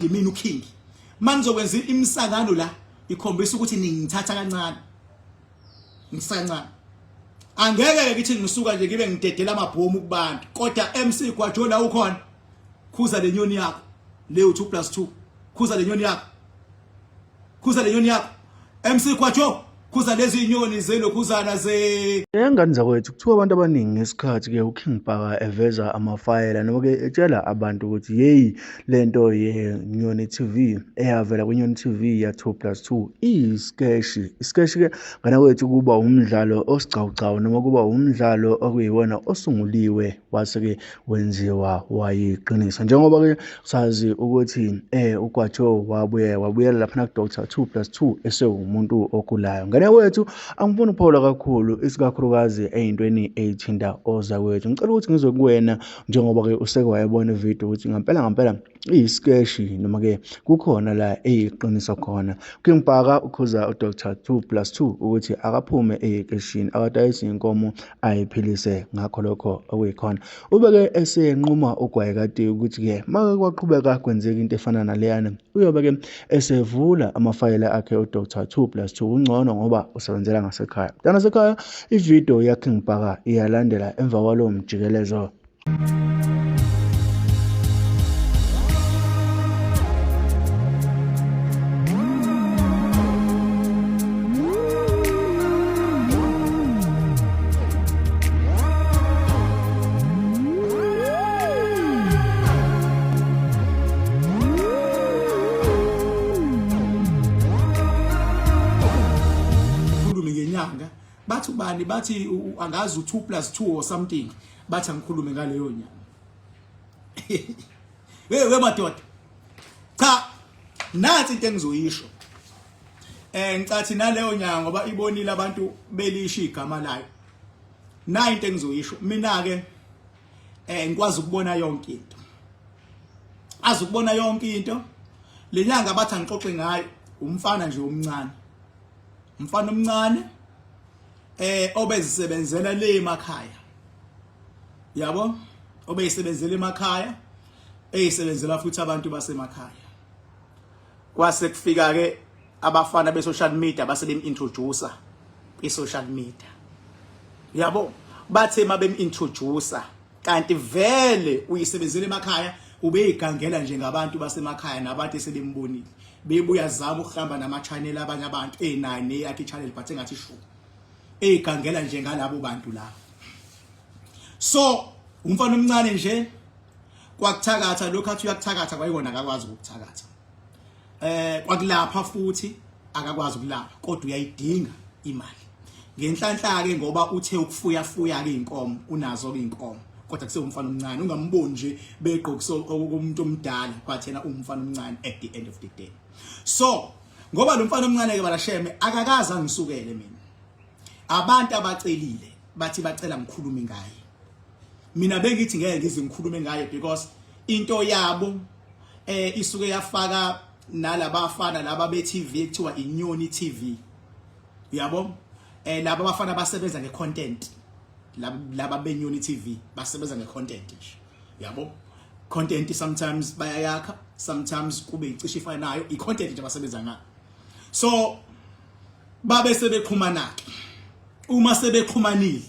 Ngimina uKing. Manizokwenza imisangano la ikhombisa ukuthi ningithatha kancane. Ngisancane. Angeke ke ngithi ngisuka nje ngibe ngidedela amabhomu kubantu kodwa MC Gwajo la ukhona. Khuza le nyoni yakho. Le u2 2. Khuza le nyoni yakho. Khuza le nyoni yakho. MC Gwajo khuza lezi inyoni zelokhuzana ze Ngane zakwethu kuthiwa abantu abaningi ngesikhathi-ke uKing Bhaka eveza amafayela noma-ke etshela abantu ukuthi yeyi lento yeNyoni TV eyavela kwiNyoni TV ya-2 plus 2 iyisikeshi. Isikeshi-ke ngane kwethu kuba umdlalo osigcawugcawu noma kuba umdlalo okuyiwona osunguliwe wase-ke wenziwa wayiqinisa njengoba-ke sazi ukuthi uGwajo wabuye wabuyela laphana ku-Doctor 2 plus 2 esewumuntu ogulayo. Ngane kwethu angifuni ukuphawula kakhulu isikakhulukazi ey'ntweni ey'thinta ozakwethu. Ngicela ukuthi ngizwe kuwena njengoba-ke useke wayebona ividiyo ukuthi ngampela ngampela iyisikeshi noma-ke kukhona la eyiqiniso khona. King Bhaka ukhuza uDr 2 plus 2 ukuthi akaphume eyikeshini akadayise inkomo ayiphilise ngakho lokho okuyikhona. Ubeke esenquma ugwayi kati ukuthi-ke make kwaqhubeka kwenzeka into efana naleyana uyobe-ke esevula amafayela akhe uDr 2 plus 2 kungcono ngoba usebenzela ngasekhaya. Mntanasekhaya ividiyo yaKing Bhaka iyalandela emva kwalowo mjikelezo. Khulume ngenyanga bathi ubani bathi angazi u2 plus 2 or something bathi angikhulume ngaleyo nyanga. Hey we madoda. Cha nansi into engizoyisho. Ngicathi naleyo nyanga ngoba ibonile abantu belisho igama layo. Nayi into engizoyisho mina ke ngikwazi ukubona yonke into. Azi ukubona yonke into. Le nyanga bathi angixoxe ngayo umfana nje omncane. Umfana omncane obezisebenzela le emakhaya. Yabo obeyisebenzela emakhaya eyisebenzela futhi abantu basemakhaya. Kwase kufika ke abafana be social media base bem introducer kwi social media. Yabo bathe mabem introducer kanti vele uyisebenzela emakhaya ubeyigangela nje ngabantu basemakhaya nabantu esebembonile bebuya zama ukuhamba nama channel abanye abantu enayo neyakhe channel but engathi shu eyigangela nje ngalabo bantu labo. So umfana omncane nje kwakuthakatha lokho athi uyakuthakatha kwayikona akakwazi ukukuthakatha. Kwakulapha futhi akakwazi ukulapha kodwa uyayidinga imali. Ngenhlanhla ke ngoba uthe ukufuya fuya ke inkomo unazo ke inkomo kodwa kusewumfana omncane ungamboni nje begqokisa okomuntu omdala but yena umfana omncane at the end of the day. So ngoba lo mfana omncane ke balasheme akakaze angisukele mina. Abantu abacelile bathi bacela ngikhulume ngaye. Mina bengithi ngeke ngize ngikhulume ngaye because into yabo isuke yafaka nalabafana laba be TV ekuthiwa iNyoni TV. Uyabo? Laba abafana basebenza ngecontent. Laba beNyoni TV basebenza ngecontent nje. Uyabo? Content sometimes bayayakha, sometimes kube icishe ifanayo, icontent nje abasebenza ngayo. So babe sebexhumana ke. Uma sebexhumanile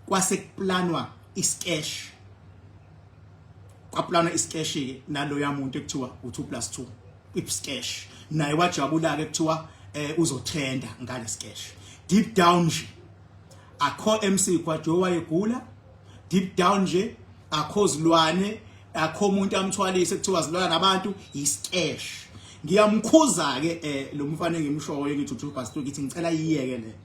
kwase kuplanwa iskesh. Kwaplanwa iskesh ke naloya muntu ekuthiwa u2 plus 2 iskesh. Naye wajabula ke kuthiwa uzotrenda ngale skesh. Deep down nje akho MC Gwajo wayegula. Deep down nje akho zilwane akho umuntu amthwalise kuthiwa zilwana nabantu iskesh. Ngiyamkhuza ke lo mfana engimshoyo ngithi u2 plus 2 ngithi ngicela iyeke lento.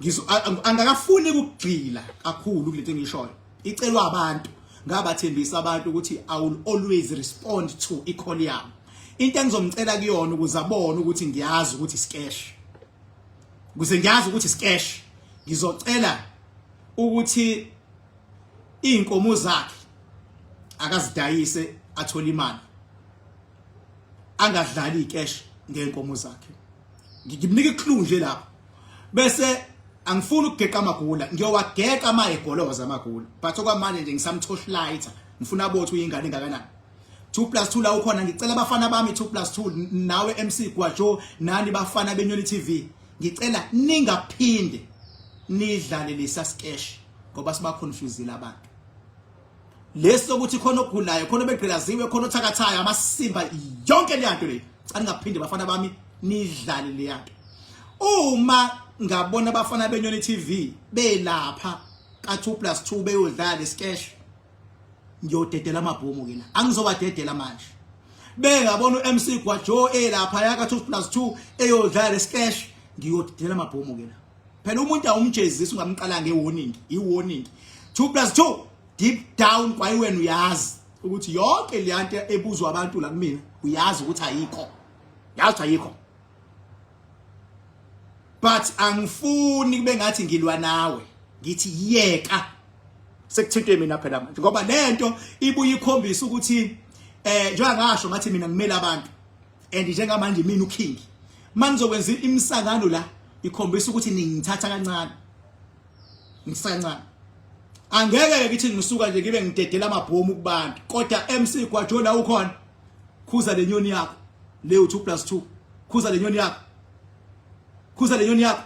Ngizo angakafuni ukugxila kakhulu kulento engishoyo. Icelwa abantu ngabathembisa abantu ukuthi I will always respond to i-call yami. Into engizomcela kuyona ukuze abone ukuthi ngiyazi ukuthi iskesh. Ukuze ngiyazi ukuthi iskesh ngizocela ukuthi inkomo zakhe akazidayise athole imali. Angadlali icash ngenkomo zakhe. Ngimnika iclue nje lapho. Bese angifuni ukugeqa amagula, ngiyowageqa ama egoloza amagula. But okwamanje nje ngisamthoshlighter, ngifuna abothi uyingane engakanani. 2 plus 2 la ukhona, ngicela abafana bami 2 plus 2 nawe MC Gwajo nani bafana beNyoni TV, ngicela ningaphinde nidlale lesa sketch ngoba siba confusile abantu. Lesi sokuthi khona ogulayo, khona obegqilaziwe, khona othakathayo, amasimba, yonke le nto le, cela ningaphinde bafana bami nidlale le nto. Uma ngabona abafana beNyoni TV belapha ka 2 plus 2 beyodlala lesiketch, ngiyodedela amabhomu ke la, angizobadedela manje. Bengabona uMC Gwajo elapha yaka 2 plus 2 eyodlala lesiketch, ngiyodedela amabhomu ke la. Phela umuntu awumjezisi ungamqala nge-warning, i-warning. 2 plus 2 deep down kwayiwena uyazi ukuthi yonke le nto ebuzwa abantu la kumina uyazi ukuthi ayikho, yazi ayikho, but angifuni kube ngathi ngilwa nawe, ngithi yeka sekuthintwe mina phela manje, ngoba lento ibuye ikhombisa ukuthi njengoba ngasho ngathi mina ngimele abantu and njengamanje mina uking, manizokwenza imisangano la ikhombisa ukuthi ningithatha kancane, ngisancane. Angeke ngithi ngisuka nje ngibe ngidedela amabhomu kubantu, kodwa MC Gwajo la ukhona, khuza le nyoni yakho leyo 2 plus 2, khuza le nyoni yakho, khuza le nyoni yakho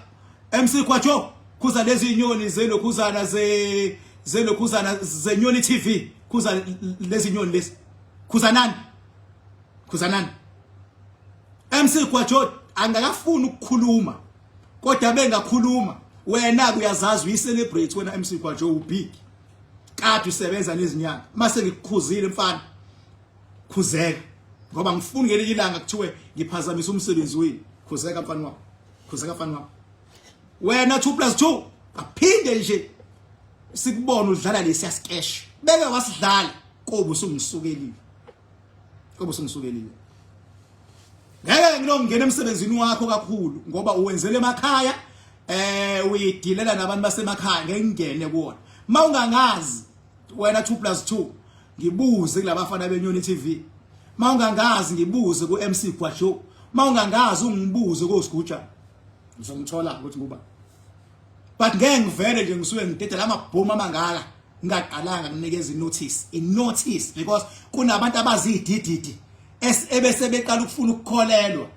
MC Gwajo, khuza lezi inyoni zelokhuzana ze zelokhuzana zeNyoni TV, khuza lezi nyoni lezi, khuzanani, khuzanani. MC Gwajo angakafuni ukukhuluma kodwa bengakhuluma, wena uyazazi uyi-celebrate wena MC Gwajo, ubig kade usebenza nezinyanga. Mase ngikukhuzile mfana, khuzeka, ngoba ngifuni ngelinye ilanga kuthiwe ngiphazamisa umsebenzi wenu. Khuzeka mfana wami, khuzeka mfana wami. Wena 2 plus 2 aphinde nje sikubona udlala lesiya sketch, beke wasidlala kobe usungisukelile, kobe usungisukelile. Ngeke ngilongena emsebenzini wakho kakhulu ngoba uwenzele emakhaya, uyidilela nabantu basemakhaya, ngeke ngingene kuwona. Mawungangazi wena 2 plus 2 ngibuze kulabafana beNyoni TV, mawungangazi ngibuze ku MC Gwajo, mawungangazi ungibuze koSiguja, ngizongithola ukuthi kuba, but ngeke ngivele nje ngisuke ngidedela amabhomu amangaka ngingaqalanga kunikeza i-notice, i-notice, because kunabantu abazidididi ebese beqala ukufuna ukukholelwa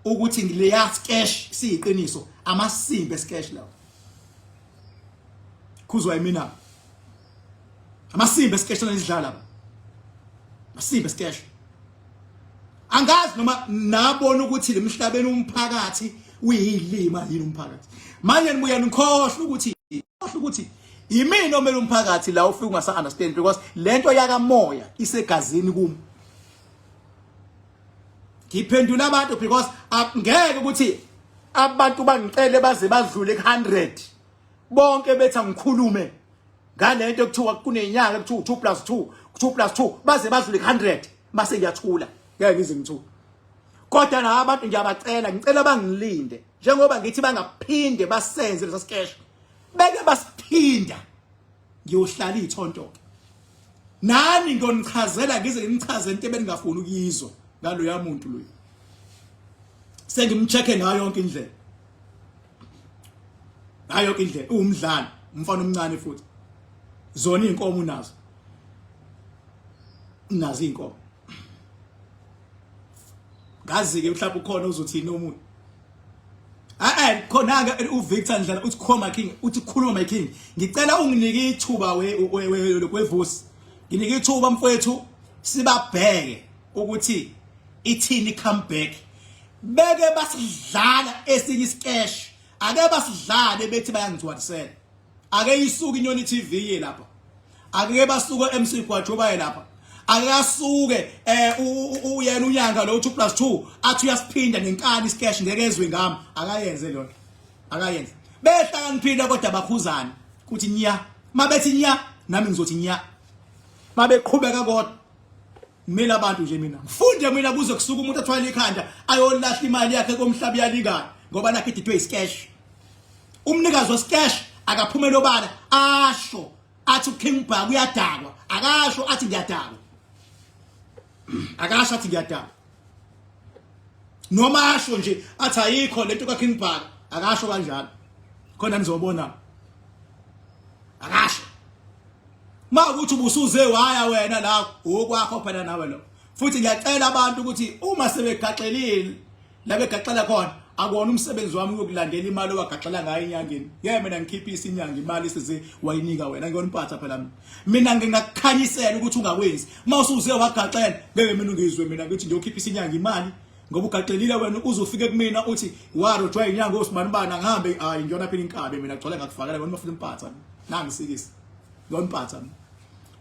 ukuthi leya sketch siyiqiniso. Amasimba esketch lawo, khuzwa yimina, amasimba esketch anidlala, amasimba esketch. Angazi noma nabona ukuthi lemhlabeni umphakathi uyilima yini umphakathi. Manje nibuya nikhohlwa ukuthi yimina omele umphakathi la, ufika ungasa understand because lento yakamoya isegazini kumi. Ngiphendula abantu because ngeke ukuthi abantu bangicele baze badlule ku100 bonke bethi angikhulume ngalento ekuthiwa kunenyanga ekuthiwa 2 plus 2, 2 plus 2, baze badlule ku100 mase ngiyathula. Ngeke ngize ngithule, kodwa na abantu ngiyabacela, ngicela bangilinde njengoba ngithi bangaphinde basenze lesa sketch. Beke basiphinda ngiyohlala ithonto nani, ngiyonichazela ngize nginichaze into ebengingafuni ukuyizwa ngaloya muntu loyo. Sengimcheck-e ngayo yonke indlela, ngayo yonke indlela uwumdlalo, umfana omncane futhi zona izinkomo unazo, unazo izinkomo. Ngazi ke mhlawumbe ukhona uzothini omunye. Eh khona ke uVictor Ndlela uthi khoma king, uthi khuluma my king, ngicela unginike ithuba we kwevusi, nginike ithuba mfowethu, sibabheke ukuthi ithini comeback. Beke basidlala esinye isketch, ake basidlale bethi bayangigcwalisela, ake isuke iNyoni TV ye lapha, ake basuke MC Gwajo baye lapha, ake asuke uyena unyanga lo 2 plus 2 athi uyasiphinda ngenkani isketch, ngeke ezwe ngami. Akayenze lona, akayenze. Behlakaniphile kodwa bakhuzana kuthi nya, mabethi nya nami ngizothi nya, mabeqhubeka kodwa mina abantu nje mina ngifunde mina kuze kusuka umuntu athwale ikhanda ayolahla imali yakhe komhlaba uyalingana ngoba nakhe ididwe isketch. Umnikazi wesketch akaphumele obala asho athi uKing Bhaka uyadakwa, akasho athi ngiyadakwa, akasho athi ngiyadakwa, noma asho nje athi ayikho lento kaKing Bhaka, akasho kanjalo khona nizobona. Akasho ma ukuthi ubusuze waya wena la okwakho phela nawe lo. Futhi ngiyacela abantu ukuthi uma sebegaxelile la begaxela khona, akuwona umsebenzi wami ukuyokulandela imali owagaxela ngayo enyangeni. Ngeke mina ngikhiphise inyanga imali size wayinika wena, ngiyona impatha phela mina. Mina ngingakukhanyisela ukuthi ungakwenzi. Uma usuze wagaxela, ngeke mina ungizwe mina ngithi ngiyokhiphisa inyanga imali ngoba ugaxelile wena, uze ufike kumina uthi warojwa inyanga osibanibani, angihambe. Hayi, ngiyona phela inkabi mina, gcwale ngakufakela wena mafuna impatha nangisikisa ngiyona impatha mina.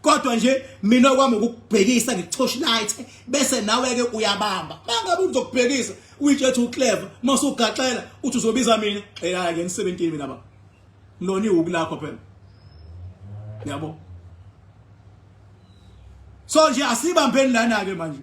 Kodwa nje mina okwami ukukubhekisa ngikutorchlight, bese nawe ke uyabamba. Mangabe uzokubhekisa uyitshethe uclever, mase ugaxela uthi uzobiza mina, xela ke 17 mina baba. Lona ihuku lakho phela. Yabo. So nje asibambeni lana ke manje.